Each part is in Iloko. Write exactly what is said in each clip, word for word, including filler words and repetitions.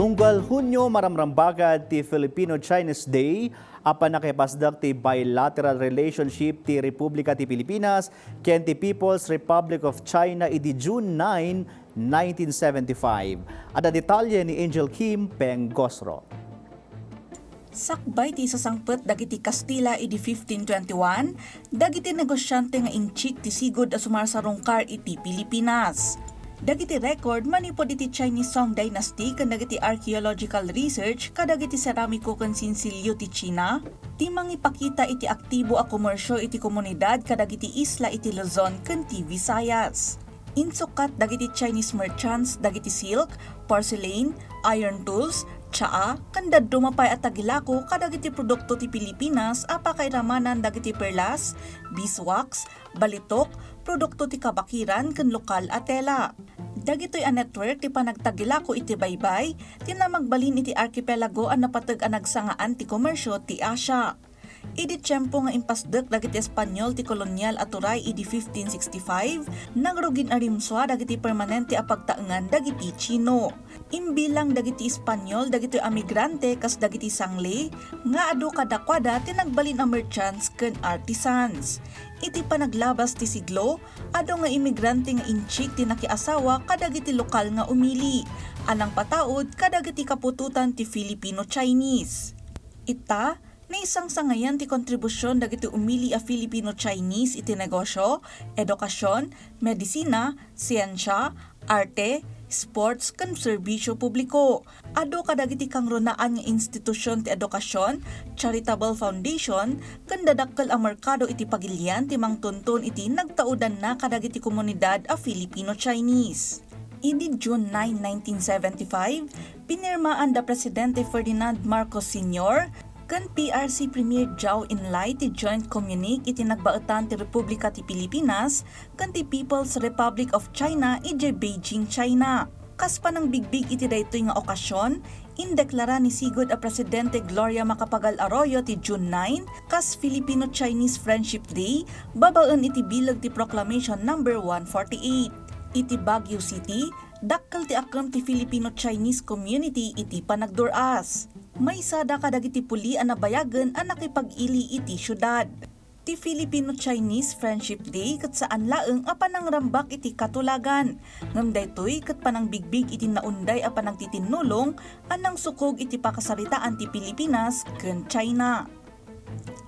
Unggal Hunyo, maramrambagan ti Filipino-Chinese Day, a pannakipasdek ti bilateral relationship ti Republika ti Pilipinas ken ti People's Republic of China idi June nine, nineteen seventy-five. Adda detalye ni Angel Kim Pengosro. Sakbay ti isasangpet dagiti Kastila idi fifteen twenty-one, dagiti negosiante nga inchik ti sigud a sumarsarungkar iti Pilipinas. Dagiti record manipud iti Chinese Song Dynasty ken dagiti archaeological research kadagiti seramiko ken sinsilyo ti China, ti mangipakita iti aktibo a komersio iti komunidad kadagiti isla iti Luzon ken ti Visayas. Insukkat dagiti Chinese merchants dagiti silk, porcelain, iron tools, tsaa, ken dadduma pay a tagilako kadagiti produkto ti Pilipinas a pakairamanan dagiti perlas, beeswax, balitok, produkto ti kabakiran ken lokal a tela. Dagitoy a network ti panagtagilako iti baybay ti namagbalin iti arkipelago a napateg a nagsangaanan ti komersio ti Asia. Idi tiempo nga impasdek dagiti Espanyol ti kolonial a turay idi fifteen sixty-five, nangrugin a rimsua dagiti permanente a pagtaengan dagiti Chino. Imbilang dagiti Espanyol dagitoy a migrante kas dagiti sangli nga adu kadakuada ti nagbalin a merchants ken artisans. Iti panaglabas ti siglo, adu nga imigrante nga inchik ti nakiasawa kadagiti lokal nga umili a nangpataud kadagiti kaputotan ti Filipino-Chinese. Ita, naisangsangayan ti kontribusion dagiti umili a Filipino-Chinese iti negosio, edukasion, medisina, siensia, arte, sports, ken serbisio publiko. Adu kadagiti kangrunaan nga institusion ti edukasion, charitable foundation, ken dadakkel a merkado iti pagilian ti mangtunton iti nagtaudanna kadagiti komunidad a Filipino-Chinese. Idi June nine, nineteen seventy-five, pinirmaan da Presidente Ferdinand Marcos Senior ken P R C Premier Zhou Enlai ti joint communique iti nagbaetan ti Republika ti Pilipinas ken ti People's Republic of China idiay Beijing, China. Kas panangbigbig iti daytoy nga okasion, indeklara ni sigud a Presidente Gloria Macapagal Arroyo ti June nine kas Filipino-Chinese Friendship Day babaen iti bileg ti Proclamation Number one forty-eight. Iti Baguio City, dakkel ti akem ti Filipino-Chinese community iti panagdur-as. Maysada kadagiti puli a nabayagen a nakipag-ili iti siudad. Ti Filipino-Chinese Friendship Day ket saan laeng a panangrambak iti katulagan, ngem daytoy ket panangbigbig iti naunday a panagtitinnulong a nangsukog iti pakasaritaan ti Pilipinas ken China.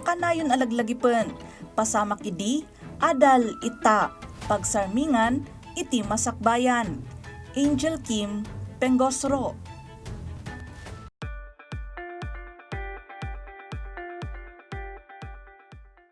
Kanayon a laglagipen, pasamak idi, adal ita, pagsarmingan iti masakbayan. Angel Kim, Pengosro.